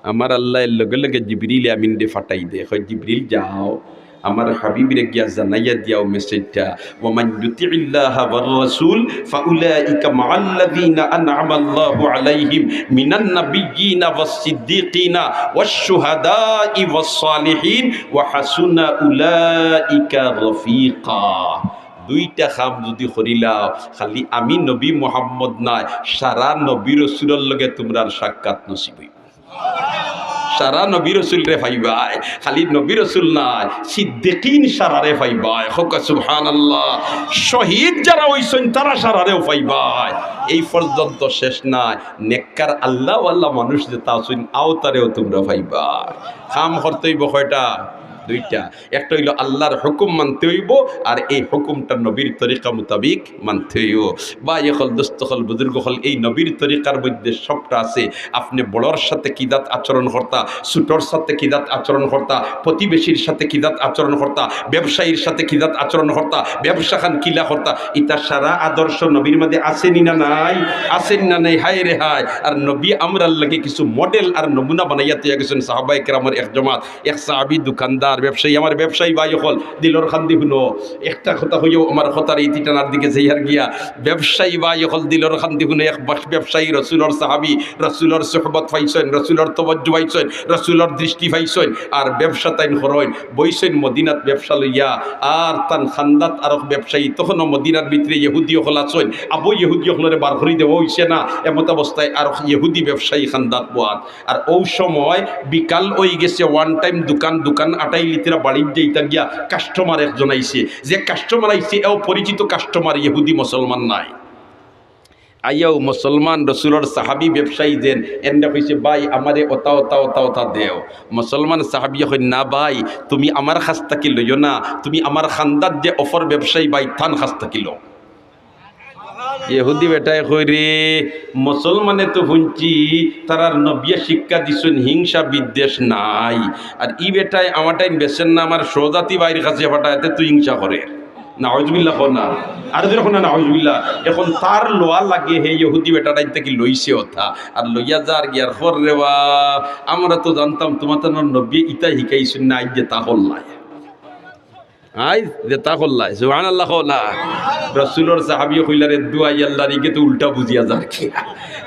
আমার আল্লায় লগে লগে জিবরিল আমিনরে ফাটাই দে, কয়, "জিবরিল, যাও, আমার হাবিবরে গিয়া জানাইয়া দিয়াও মেসেজটা।" ومن يطع الله والرسول فأولئك مع الذين أنعم الله عليهم من النبيين والصديقين والشهداء والصالحين وحسن أولئك رفيقا। দুইটা কাম যুদি করিলাও, খালি আমি নবী মুহাম্মদ নায়, সারা নবী রসুলর লগে তুমরার সাক্ষাৎ নসিব অইবো। সারা নবী রসুলরে পাইবায়, খালি নবী রসুল নায়, সিদ্দিকিন সারারে পাইবায়। কউক্কা সুবহানাল্লাহ। শহীদ যারা অইছইন, তারা সারারেও পাইবায়। এই পর্যন্ত শেষ নায়, নেককার আল্লাহওয়ালা মানুষ যেতা আছইন, অউ তারেও তুমরা পাইবায়। কাম করতে অইবো কয়টা? দুইটা। একটা অইলো আল্লাহর হুকুম মানতে অইবো, আর এই হুকুমটা নবীর তরিকা মোতাবিক মানতে অইবো। ভাই অকল, দোস্ত অকল, বুজুর্গ অকল, এই নবীর তরিকার মধ্যে সবটা আছে। আপনে বড়র সাথে কি জাত আচরণ করতা, ছোটর সাথে কি জাত আচরণ করতা, প্রতিবেশীর সাথে কি জাত আচরণ করতা, ব্যবসায়ীর সাথে কি জাত আচরণ করতা, ব্যবসাখান কিলা করতা, ইতা সারা আদর্শ নবীর মাঝে আছে নি না নাই? আছে নি না নাই? হায় রে হায়! আর নবী আমরার লাগি কিছু মডেল আর নমুনা বানাইয়া থইয়া গেছইন সাহাবায়ে কেরামর এক জমাত। এক সাহাবী দোকানদার, ব্যবসায়ী, আমার ব্যবসায়ী ভাই অকল, দিলর কান্দি হুনো। একটা কথা কইও, আমার কথার ইতি টানার দিকে যাইয়ার গিয়া। ব্যবসায়ী ভাই অকল, দিলর কান্দি হুনো, এক বাস-, ব্যবসায়ী রসুলর সাহাবী, রসুলর সোহবত পাইছইন, রসুলর তওয়াজ্জু পাইছইন, রসুলর দৃষ্টি পাইছইন, আর ব্যবসা তাইন করইন, বইছইন মদিনাত ব্যবসা লইয়া, আর তান খান্দাত আরক ব্যবসায়ী, তখনও মদিনার ভিতরে ইহুদি অকল আছইন, আবু ইহুদি অকলরে বার করি দেওয়া অইছে না, এমত অবস্থায় আরক ইহুদি ব্যবসায়ী খান্দাত বওয়াত। আর অউ সময় বিকাল অইগেছে, one time দোকান, দোকান আটাইলিতরা বাড়িত যাইতা গিয়া কাস্টমার একজন আইছে। যে কাস্টমার আইছে, এও পরিচিত কাস্টমার, ইহুদি মুসলমান নায়। আইয়াও মুসলমান রসুলর সাহাবী ব্যবসায়ী যেন, এনরে কইছে, "ভাই, আমারে অতা, অতা, অতা, অতা দেও।" মুসলমান সাহাবীয়ে কইন, "না ভাই, তুমি আমার কাছ থাকি লইও না, তুমি আমার খান্দাত যে অপর ব্যবসায়ী ভাই, তান কাছ থাকি লও।" ইহুদি বেটায় কয়, "রে, মুসলমানে তো হুনছি, তারার নবিয়ে শিক্ষা দিছইন, হিংসা বিদ্বেষ নাই। আর ই বেটায় আমার টাইম বেচের না, আমার স্বজাতি ভাইর কাছে পাঠায়, এতে তুই হিংসা করের।" নাউজুবিল্লাহ কও না। আর যদি কও না, নাউজুবিল্লাহ। এখন তার লওয়া লাগে, হে ইহুদি বেটার টাইম থাকি লইছে অতা। আর লইয়া যার গিয়ার পর রে বা, আমরা তো জানতাম তোমার নবিয়ে ইতা হিকাইছইন না, আইজ যেতা করলায়। আইজ যেতা করলায়, সুবহানাল্লাহ কও না। রসুলর সাহাবীয়ে কইলা, "রে দুয়াই আল্লাহর, ইগে তো উল্টা বুঝিয়া যার কি,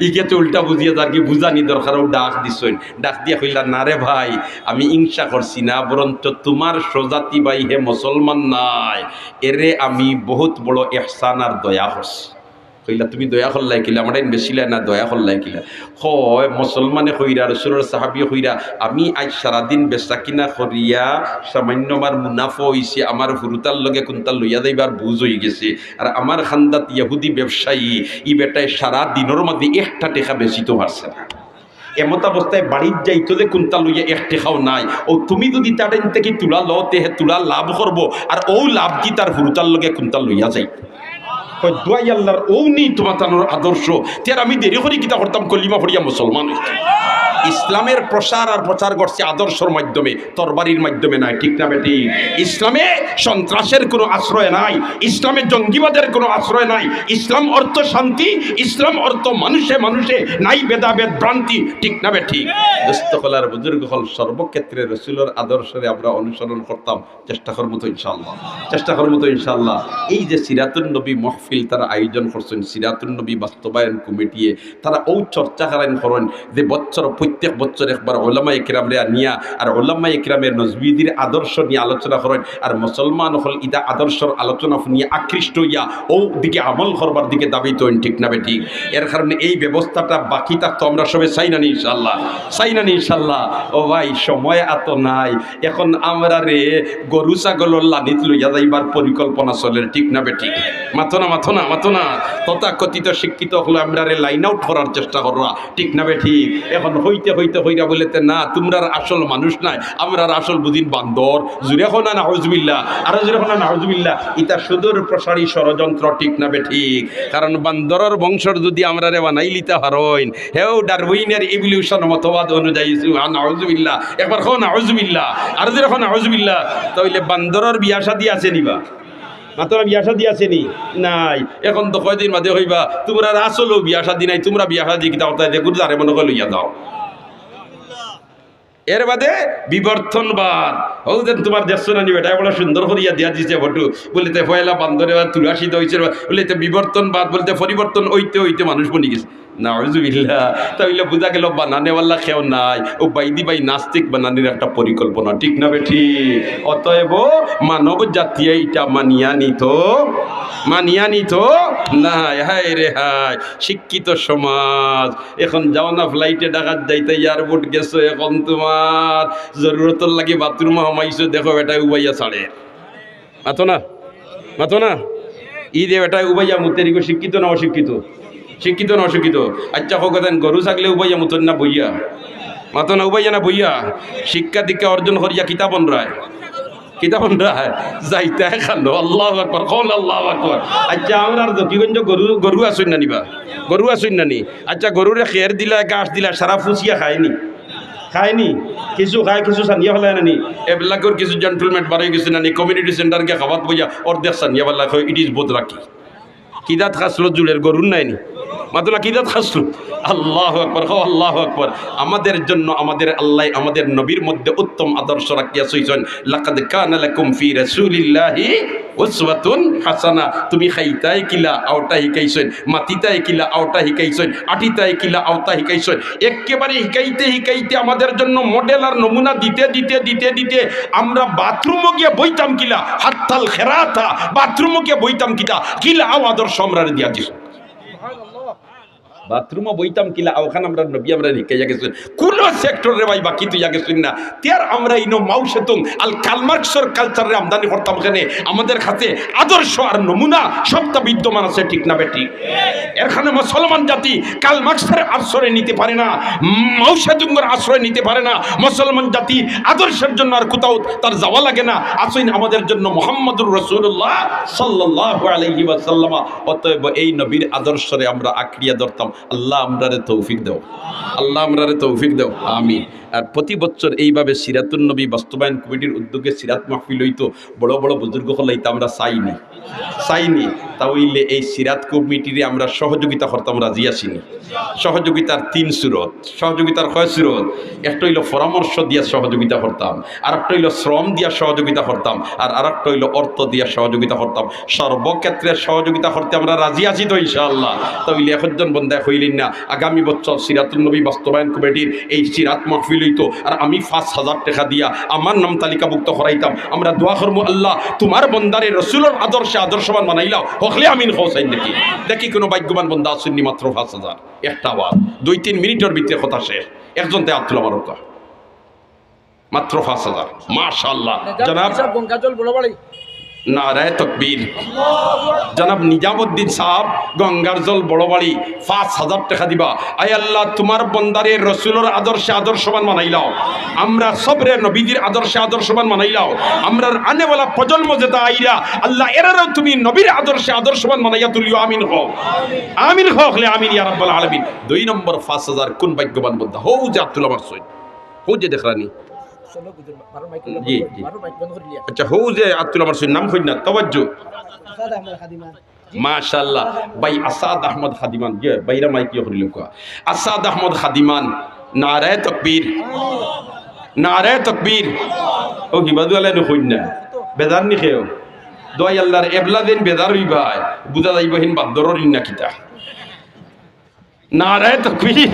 ইগে তো উল্টা বুঝিয়া যার কি, বুঝানি দরকার।" অউ ডাক দিছইন, ডাক দিয়া কইলা, "না রে ভাই, আমি হিংসা করছি না, বরঞ্চ তোমার স্বজাতি ভাই হে মুসলমান নায়, এরে আমি বহুত বড় ইহসান আর দয়া করছি।" কইলা, "তুমি দয়া করলায় কিলা? আমার টাইম বেশিলায় না, দয়া করলায় কিলা?" কয়, মুসলমানে কইরা, রসুলর সাহাবিয়ে কইরা, "আমি আইজ সারাদিন বেচা কিনা করিয়া সামান্য আমার মুনাফা অইছে, আমার হুরুতার লগে কুন্তা লইয়া যাইবার বুঝ অইগেছে। আর আমার খান্দাত ইহুদি ব্যবসায়ী, ই বেটায় সারা দিনর মাঝে একটা টেকা বেচিতো পারছে না।" এমত অবস্থায় বাড়িত যাইতো যে কুন্তা লইয়া এক টেকাও নাই। অউ তুমি যুদি তার টাইম থাকি তুলা লও, তে হে তুলা লাভ করবো, আর অউ লাভ দি তার হুরুতার লগে কুন্তা লইয়া যাইবো। কয়, "দোয়াই আল্লার, অউ নি তুমাতানর আদর্শ। তে আর আমি দেরি করি কিতা করতাম, কলিমা পড়িয়া মুসলমান অইতাম।" ইসলামের প্রসার আর প্রচার করছে আদর্শর মাধ্যমে, তরবারির মাধ্যমে নায়, ঠিক না বেঠিক? ইসলামে সন্ত্রাসের কোনো আশ্রয় নাই, ইসলামে জঙ্গিবাদের কোনো আশ্রয় নাই। ইসলাম অর্থ শান্তি, ইসলাম অর্থ মানুষে মানুষে নাই ভেদাভেদ ভ্রান্তি, ঠিক না বেঠিক? দোস্ত অকল আর বুজুর্গ অকল, সর্বক্ষেত্রে রসুলর আদর্শরে আমরা অনুসরণ করতাম, চেষ্টা করমু তো ইনশাআল্লাহ, চেষ্টা করমু তো ইনশাআল্লাহ। এই যে সিরাতুন নবী মাহফিল তারা আয়োজন করছইন, সিরাতুন নবী বাস্তবায়ন কমিটিয়ে তারা অউ চর্চা করাইন করইন যে বছর, প্রত্যেক বছর একবার ওলামায়ে কেরামরে আনিয়া আর ওলামায়ে কেরামে নজবিদির আদর্শ নিয়া আলোচনা করইন, আর মুসলমান অকল ইতা আদর্শর আলোচনা হুনিয়া আকৃষ্ট অইয়া অউ দিকে আমল করবার দিকে ধাবিত অইন, ঠিক না বেঠিক? এর কারণে এই ব্যবস্থাটা বাকি থাকতো, আমরা সবে চাই না নি ইনশাআল্লাহ, চাই না নি ইনশাআল্লাহ। ও ভাই, সময় আতো নাই, এখন আমরারে গরু ছাগলর লানিত লইয়া যাইবার পরিকল্পনা চলের, ঠিক না বেঠিক? মাতো না, মাতো না, মাতো না। তথাকথিত শিক্ষিত অকলে আমরারে লাইন আউট করার চেষ্টা কররা, ঠিক না বেঠিক? এখন কইতে কইতে কইরা বলে, "তে না, তুমরার আসল মানুষ নায়, আমরার আসল বুঝিন বান্দর।" জুরে কও না নাউজুবিল্লাহ, আরো জুরে কও না নাউজুবিল্লাহ। ইতা সুদূর প্রসারী ষড়যন্ত্র, ঠিক না বেঠিক? কারণ বান্দরর বংশর যুদি আমরারে বানাইলিতা পারইন, হেও ডারউইনের ইভলিউশন মতবাদ অনুযায়ী, সুবহান নাউজুবিল্লাহ। একবার কও নাউজুবিল্লাহ, আরো জুরে কও নাউজুবিল্লাহ। তাইলে বান্দরর বিয়া শাদী আছে নি বা? মাতো না, বিয়া শাদী আছে নি? নাই। এখন তো কয়দিন বাদে কইবা, "তুমরার আসলেও বিয়া শাদী নাই, তুমরা বিয়া শাদী কিতা করতায়, যে গুরু যারে মনে কয় লইয়া যাও।" এর বাদে বিবর্তনবাদ। অউ যেন তুমার দেখছো না নি বেটায়, বড় সুন্দর করিয়া দিয়া দিছে ফটো। বলে, "তে পয়লা বান্দরে বা তুলাসী দইছে।" বলে, "তে বিবর্তনবাদ।" বলে, "তে পরিবর্তন অইতে অইতে মানুষ বনি গেছে।" নাউজুবিল্লাহ। তাইলে বুঝা গেল বানানেওয়ালা কেউ নাই, অউ বাইদি বাই নাস্তিক বানানির একটা পরিকল্পনা, ঠিক না বেঠিক? অতএব মানব জাতিয়ে ইটা মানিয়া নিতো, মানিয়া নিতো না। হায় রে হায়, শিক্ষিত সমাজ। এখন যাও না ফ্লাইটে ঢাকাত যাইতে, এয়ারপোর্ট গেছো, এখন তুমার জরুরতর লাগি বাথরুমো হামাইছো, দেখো বেটায় উবাইয়া ছাড়ের। মাতো না, মাতো না। ই যে বেটায় উবাইয়া মুতের, ইগু শিক্ষিত না অশিক্ষিত? শিক্ষিত না অশিক্ষিত? আচ্ছা, কও কথা, গরু ছাগলে উবাইয়া মুতইন না বইয়া? মাতো না, উবাইয়া না বইয়া? শিক্ষা দীক্ষা অর্জন করিয়া কিতা বনরায়? কিতা বনরায়? যাইতায় খানো। আল্লাহু আকবার, কও আল্লাহু আকবার। আচ্ছা, আমরার জকিগঞ্জ গরু, গরু আছইন না নি বা? গরু আছইন না নি? আচ্ছা, গরুরে খের দিলা, ঘাস দিলা, সারা ফুসিয়া খায় নি? খায় নি? কিছু খায়, কিছু ছানিয়া ফালায় না নি? এবলাকর কিছু জেন্টলম্যান বারই গেছে না নি? কমিউনিটি সেন্টার গিয়া খাবাত বইয়া অর্ধেক ছানিয়া ফালায়, কয়, "It is বদরাকি।" কিদাত খাসলত জুড়ের গরুর নাই নি? মাতো না, কিদাত খাসলত? আল্লাহু আকবার, কও আল্লাহু আকবার। আমাদের জন্য আমাদের আল্লাহ আমাদের নবীর মধ্যে উত্তম আদর্শ রাখিয়া থইছইন। "লাকাদ কানা লাকুম ফি রাসূলিল্লাহি উসওয়াতুন হাসানা।" তুমি খাইতায় কিলা, অউটা হিকাইছইন, মাতিতায় কিলা, অউটা হিকাইছইন, আটিতায় কিলা, অউটা হিকাইছইন। একেবারে হিকাইতে হিকাইতে আমাদের জন্য মডেল আর নমুনা দিতে দিতে দিতে দিতে আমরা বাথরুমো গিয়া বইতাম কিলা, হাত্তাল খেরাতা, বাথরুমো গিয়া বইতাম কিতা, কিলা অউ আদর্শ আমরারে দিয়া দিছইন। বাথরুমো বইতাম কিলা, অউখান আমরার নবী আমরারে হিকাইয়া গেছইন। কুনু সেক্টর রে ভাই বাকি থইয়া গেছইন না। তে আর আমরা ইনো মাও সেতুং আর কার্ল মার্কসর কালচাররে আমদানি করতাম কেনে? আমাদের কাছে আদর্শ আর নমুনা সবটা বিদ্যমান আছে, ঠিক না বেঠিক? এর কারণে মুসলমান জাতি কার্ল মার্কসর আশ্রয় নিতে পারে না, মাও সেতুংর আশ্রয় নিতে পারে না। মুসলমান জাতির আদর্শের জন্য আর কোথাও তার যাওয়া লাগে না। আছইন আমাদের জন্য মুহাম্মাদুর রাসূলুল্লাহ সাল্লাল্লাহু আলাইহি ওয়াসাল্লাম। অতএব এই নবীর আদর্শরে আমরা আঁকড়িয়া ধরতাম। আল্লাহ আমরারে তৌফিক দেও, আল্লাহ আমরারে তৌফিক দেও, আমিন। আর প্রতি বছর এইভাবে সিরাতুন নবী বাস্তবায়ন কমিটির উদ্যোগে সিরাত মাহফিল অইতো, বড় বড় বুজুর্গ অকল আইতা, আমরা চাইনি, চাইনি। তাইলে এই সিরাত কমিটিরে আমরা সহযোগিতা করতাম, রাজি আছিনি? সহযোগিতার তিন সুরত। সহযোগিতার কয় সুরত? একটা অইলো পরামর্শ দিয়া সহযোগিতা করতাম, আরেকটা অইলো শ্রম দিয়া সহযোগিতা করতাম, আর আরেকটা অইলো অর্থ দিয়া সহযোগিতা করতাম। সর্বক্ষেত্রে সহযোগিতা করতে আমরা রাজি আছি তো ইনশাআল্লাহ? তাইলে একজন বন্দায় কইলেন না, আগামী বছর সিরাতুন নবী বাস্তবায়ন কমিটির এই সিরাত মাহফিল অইতো, আর আমি পাঁচ হাজার টেকা দিয়া আমার নাম তালিকাভুক্ত করাইতাম। আমরা দোয়া করমু, আল্লাহ, তুমার বন্দারে রসুলর আদর্শে আদর্শবান বানাইলাও। হকলে আমিন কও চাইন দেখি। দেখি কুনু ভাগ্যবান বন্দা আছইন নি, মাত্র পাঁচ হাজার। একটা আওয়াজ, দুই তিন মিনিটর ভিতরে কথা শেষ। একজন তে আত তুলা মারউক্কা। মাত্র পাঁচ হাজার। মাশাআল্লাহ। নিজামুদ্দিন জনাব সাহেব, গঙ্গাজল বড়বাড়ি। নারায়ে তকবীর। জনাব নিজামুদ্দিন সাহেব, গঙ্গারজল বড়বাড়ি, পাঁচ হাজার টেকা দিবা। আয় আল্লাহ, তুমার বন্দারে রসুলর আদর্শে আদর্শবান বানাইলাও। আমরা সবরে নবীজির আদর্শে আদর্শবান বানাইলাও। আমরার আনেওয়ালা প্রজন্ম যেতা আইরা, আল্লাহ, এরারেও তুমি নবীর আদর্শে আদর্শবান বানাইয়া তুলিও। আমিন কও। আমিন কও, হকলে আমিন ইয়া রাব্বাল আলামিন। দুই নম্বর পাঁচ হাজার, কুন ভাগ্যবান বন্দা? হউ যে আত তুলা মারছইন। হউ যে দেখরানি। জি, জি। আচ্ছা, হউ যে আত তুলা মারছইন, নাম কইন না, তাওয়াজ্জু। আসাদ আহমদ খাদিমান। মাশাআল্লাহ, ভাই আসাদ আহমদ খাদিমান, জি, ভাইরা মাইক ইয়ে করিলাউক্কা। আসাদ আহমদ খাদিমান, নারায়ে তকবীর, নারায়ে তকবীর। ও হিবাদু আলাই নু কইন না, বেজার নি কেউ? দোয়াই আল্লাহর এবলা দিন বেজার অইবায়, বুঝা যাইবো হিন বাদ্দরর ইন না কিতা। নারায়ে তকবীর।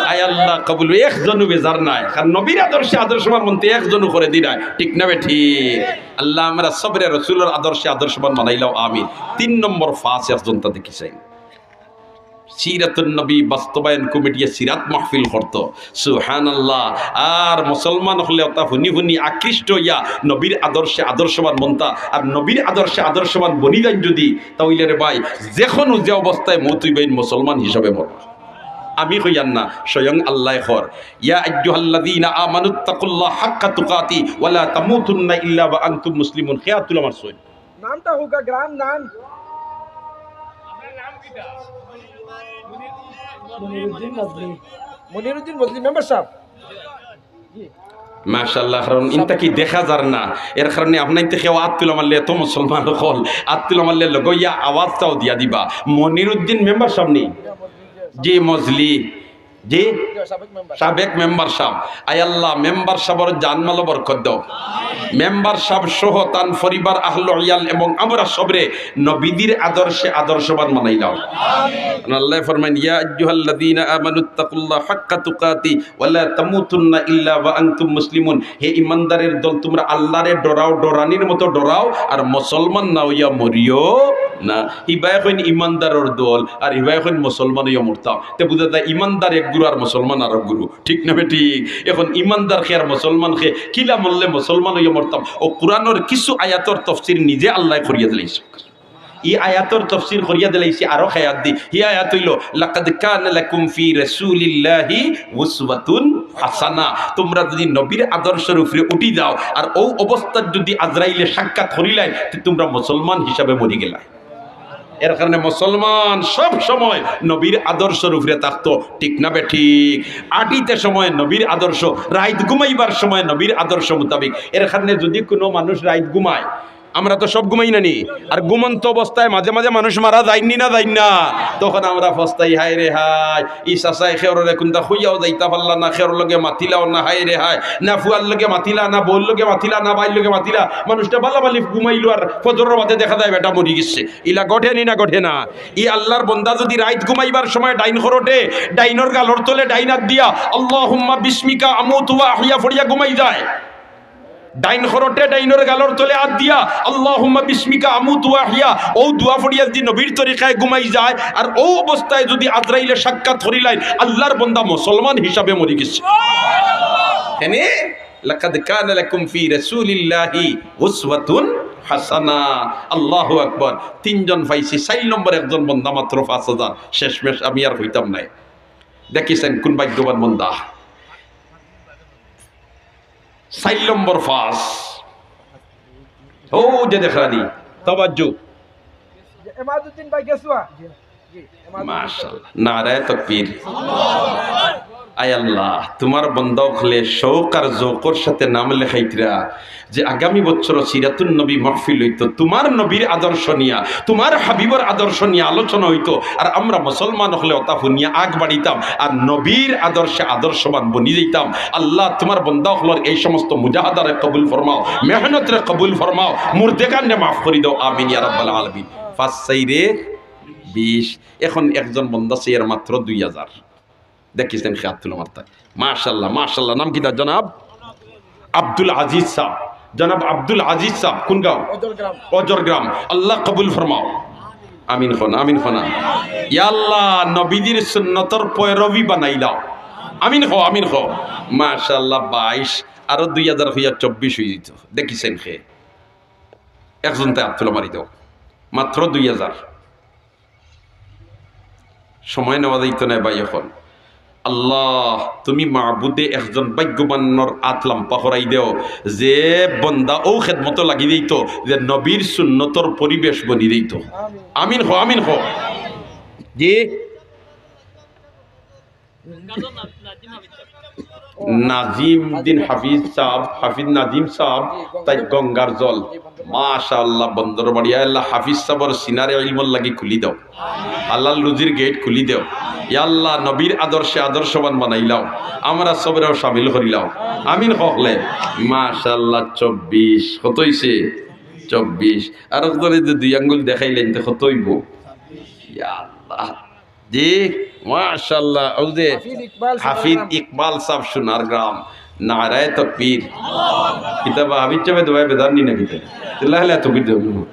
আয় আল্লাহ, কবুল। একজনও বেজার নাই, কারণ নবীর আদর্শে আদর্শবান বনতে একজনও করে দি নাই, ঠিক না বেঠিক? আল্লাহ, আমরা সবরে রসুলর আদর্শে আদর্শবান বানাইলাও, আমিন। তিন নম্বর পাঁচ একজন তা দেখি চাই। সিরাতুন নবী বাস্তবায়ন কমিটিয়ে সিরাত মাহফিল করতো, সুবহানাল্লাহ। আর মুসলমান অকলে অতা হুনি হুনি আকৃষ্ট অইয়া নবীর আদর্শে আদর্শবান বনতা, আর নবীর আদর্শে আদর্শবান বনি যাইন যুদি, তা অইলে রে ভাই, যেকোনো যে অবস্থায় মউত অইবা, মুসলমান হিসাবে মরবা। আমি কইয়ার না, স্বয়ং আল্লায় কর, "ইয়া আইয়ুহাল্লাযীনা আমানুত্তাকুল্লাহা হাক্কা তুকাতিহি ওয়া লা তামুতুন্না ইল্লা ওয়া আনতুম মুসলিমুন।" কে আত তুলা মারছইন? নামটা হোগা, গ্রাম নাম। মনিরুদ্দিন মজলি। মনিরুদ্দিন মজলি মেম্বার সাহেব। মাশাআল্লাহ, কারণ ইনতা কি দেখা যার না, এর কারণে আপনাইনতে কেউ আত তুলা মারলে এত মুসলমান অকল, আত তুলা মারলে লগইয়া আওয়াজটাও দিয়া দিবা। মনিরুদ্দিন মেম্বার সাহেব নি? জি, মজলি। জি? সাবেক মেম্বার। সাবেক মেম্বার সাহেব। আয় আল্লাহ, মেম্বার সাহেবর জানমালো বরকত দাও। মেম্বার সাহেব সহ তান পরিবার, আহলে ইয়াল এবং আমরা সবরে নবীজির আদর্শে আদর্শবান বানাইলাও। আল্লায় ফরমাইন, "ইয়া আইয়ুহাল্লাযীনা আমানুত্তাকুল্লাহা হাক্কা তুকাতিহি ওয়া লা তামুতুন্না ইল্লা ওয়া আনতুম মুসলিমুন।" হে ইমানদারের দল, তুমরা আল্লারে ডরাও, ডরানির মতো ডরাও, আর মুসলমান না অইয়া মরিও না। হিবায় কইন ইমানদারর দল, আর হিবায় কইন মুসলমান অইয়া মরতাম। তে বুঝা যায় ইমানদার এক গুরু আর মুসলমান আরক গুরু, ঠিক না বেঠিক? এখন ইমানদার কে আর মুসলমান কে, কিলা মরলে মুসলমান অইয়া মরতাম? অউ কুরআনর কিছু আয়াতর তফসির নিজে আল্লায় করিয়া দিলাইছইন। ই আয়াতর তফসির করিয়া দিলাইছি আরক আয়াত দি। হি আয়াত অইলো, "লাকাদ কানা লাকুম ফি রাসূলিল্লাহি উসওয়াতুন হাসানা।" তুমরা যুদি নবীর আদর্শর উপরে উঠি যাও, আর অউ অবস্থাত যুদি আজরাইলে সাক্ষাৎ করিলায়, তে তুমরা মুসলমান হিসাবে মরি গেলায়। এর কারণে মুসলমান সব সময় নবীর আদর্শর উপরে থাকতো, ঠিক না বেঠিক? আটিতে সময় নবীর আদর্শ, রাইত ঘুমাইবার সময় নবীর আদর্শ মোতাবেক। এর কারণে যুদি কুনু মানুষ রাইত ঘুমায়, আমরা তো সব ঘুমাই না নি? আর ঘুমন্ত অবস্থায় মাঝে মাঝে মানুষ মারা যাইন নি না, যাইন না? তখন আমরা পস্তাই, "হায় রে হায়, ই চাচায় খেউররে কুন্তা কইয়াও যাইতা পারলা না, খেউর লগে মাতিলাও না, হায় রে হায়, না ফুয়ার লগে মাতিলা, না বউর লগে মাতিলা, না ভাইর লগে মাতিলা।" মানুষটা বালা বালি ঘুমাইলো আর ফজরর বাদে দেখা যায় বেটা মরি গেছে। ইলা ঘটে নি না ঘটে না? ই আল্লার বন্দা যুদি রাইত ঘুমাইবার সময় ডাইন খরটে, ডাইনর গালর তলে ডাইন আত দিয়া, "আল্লাহুম্মা বিসমিকা আমুতু ওয়া আহইয়া" পড়িয়া ঘুমাই যায়, ডাইন খরটে ডাইনর গালর তলে আত দিয়া, "আল্লাহুম্মা বিসমিকা আমুতু ওয়া আহইয়া", অউ দোয়া পড়িয়া যুদি নবীর তরিকায় ঘুমাই যায়, আর অউ অবস্থায় যুদি আজরাইলে সাক্ষাৎ করিলায়, আল্লার বন্দা মুসলমান হিসাবে মরি গেছে। এনে, "লাকাদ কানা লাকুম ফি রাসূলিল্লাহি উসওয়াতুন হাসানা।" আল্লাহু আকবার। তিনজন পাইছি, চাইর নম্বর একজন বন্দা মাত্র পাঁচ হাজার। শেষমেশ আমি আর কইতাম নায়। দেখিছেন কুন ভাগ্যবান বন্দা। চাইর নম্বর পাঁচ। অউ যে দেখরানি, তাওয়াজ্জু। এমাদুদ্দিন ভাই গেসুয়া। জি, এমাদুদ্দিন ভাই। মাশাআল্লাহ। নারায়ে তাকবীর। আয় আল্লাহ, তুমার বন্দা অকলে শৌক আর জৌকর সাথে নাম লেখাইতরা যে আগামী বছর সিরাতুন নবী মাহফিল অইতো, তুমার নবীর আদর্শ নিয়া, তুমার হাবিবর আদর্শ নিয়া আলোচনা অইতো, আর আমরা মুসলমান অকলে অতা হুনিয়া আগ বাড়িতাম, আর নবীর আদর্শে আদর্শবান বনি যাইতাম। আল্লাহ, তুমার বন্দা অকলর এই সমস্ত মুজাহাদারে কবুল ফরমাও, মেহনতরে কবুল ফরমাও, মুর্দেগানরে মাফ করি দেও। আমিন ইয়া রাব্বাল আলামিন। পাঁচ চাইরে বিশ। এখন একজন বন্দা চাইয়ার মাত্র দুই হাজার। দেখিছইন নি, আত তুলো মারতা। মাশাআল্লাহ, মাশাআল্লাহ। নাম কিতা? জনাব আব্দুল আজিজ সাব। জনাব আব্দুল আজিজ সাব, কুন গাঁও? অজরগ্রাম। আল্লাহ কবুল ফরমাও। আমিন কও না, আমিন কও না। ইয়া আল্লাহ, নবীজির সুন্নতর পয়রবি বানাইলাও। আমিন কও, আমিন কও। মাশাআল্লাহ, বাইশ। আরো দুই হাজার কইয়া চব্বিশ অইযিতো। দেখিছইন নি, একজনতে আত তুলো মারি দেও। মাত্র দুই হাজার। সময় নেওয়া যাইতো নায় ভাই। এখন আল্লাহ, তুমি মাবুদে একজন ভাগ্যবানর আত লাম্বা করাই দেও, যে বন্দা অউ খেদমতো লাগি যাইতো, যে নবীর সুন্নতর পরিবেশ বনি যাইতো। আমিন কও, আমিন কও। জি। নাজিম উদ্দিন হাফিজ সাব, হাফিজ নাজিম সাব, তাই গঙ্গার জল। মাশাআল্লাহ, বন্দর বাড়ি। আল্লাহ হাফিজ সাবর সিনারে ইলমর লাগি খুলি দেও, হালাল রুজির গেট খুলি দেও। ইয়া আল্লাহ, নবীর আদর্শে আদর্শবান বানাইলাও, আমরা সবরেও শামিল করিলাও। আমিন কও হকলে। মাশাআল্লাহ, চব্বিশ। কত অইছে? চব্বিশ। আর একজনে যে দুই আঙ্গুল দেখাইলেন, তে কত অইবো? ইয়া আল্লাহ। জি, মাশাআল্লাহ। অউ যে হাফিজ ইকবাল সাব, হাফিজ ইকবাল সাব, সোনার গ্রাম। নারায়ে তকবীর। কিতাব হাফিজ সাবে দোয়ায় বেজার নি না কিতা? তিল্লাহ আলাইহি তকবীর দেও।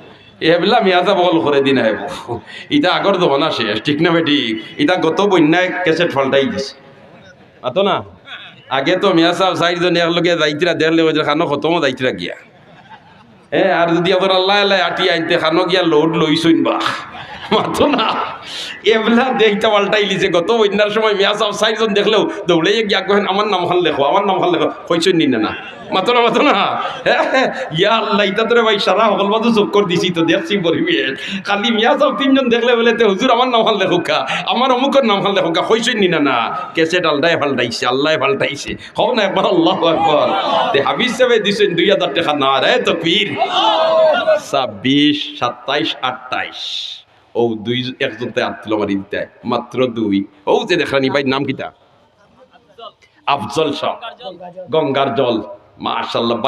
এ হেবলা মিয়া সাব অকল করে দিন আইবো। ইতা আগর জমানা শেষ, ঠিক না বেঠিক? ইতা গত বন্যায় ক্যাসেট ফাল্টাই দিছে। মাতো না? আগে তো মিয়া সাব চাইরজনে একলগে যাইতরা, দেখলে অউ যে খানো খতমো যাইতরা গিয়া। হ্যাঁ, আর যুদি আবার আল্লাহ আল্লাহ আটি আইনতে খানো গিয়া লোড লইছইন বা। মাতো না। এবলা দেখতা পাল্টাইলিছে। গত বন্যার সময় মিয়া সাব চাইরজন দেখলেও দৌড়াইয়া গিয়া কইন, "আমার নামখান লেখো, আমার নামখান লেখো।" কইছইন নি না, না? মাতো না, মাতো না। হ্যাঁ, ইয়া আল্লাহ, ইতা তোরে ভাই সারা হকল বাজু চক্কর দিছি তো, দেখছি পরিবেশ। খালি মিয়া সাব তিনজন দেখলে বলে, "তে হুজুর, আমার নামখান লেখুক্কা, আমার অমুকর নামখান লেখুক্কা।" কইছইন নি না, না? ক্যাসেট আল্লায় ফাল্টাইছে, আল্লায় ফাল্টাইছে। কও না একবার আল্লাহু আকবার। তে হাফিজ সাবে দিছইন দুই হাজার টেকা, নারায়ে তকবীর। ছাব্বিশ, সাতাইশ, আটাইশ। অউ দুই, একজনতে আত তুলো মারি দিতা, মাত্র দুই। অউ যে দেখরানি ভাইর নাম কিতা? আফজল সাব, গঙ্গার জল। মাশাআল্লাহ।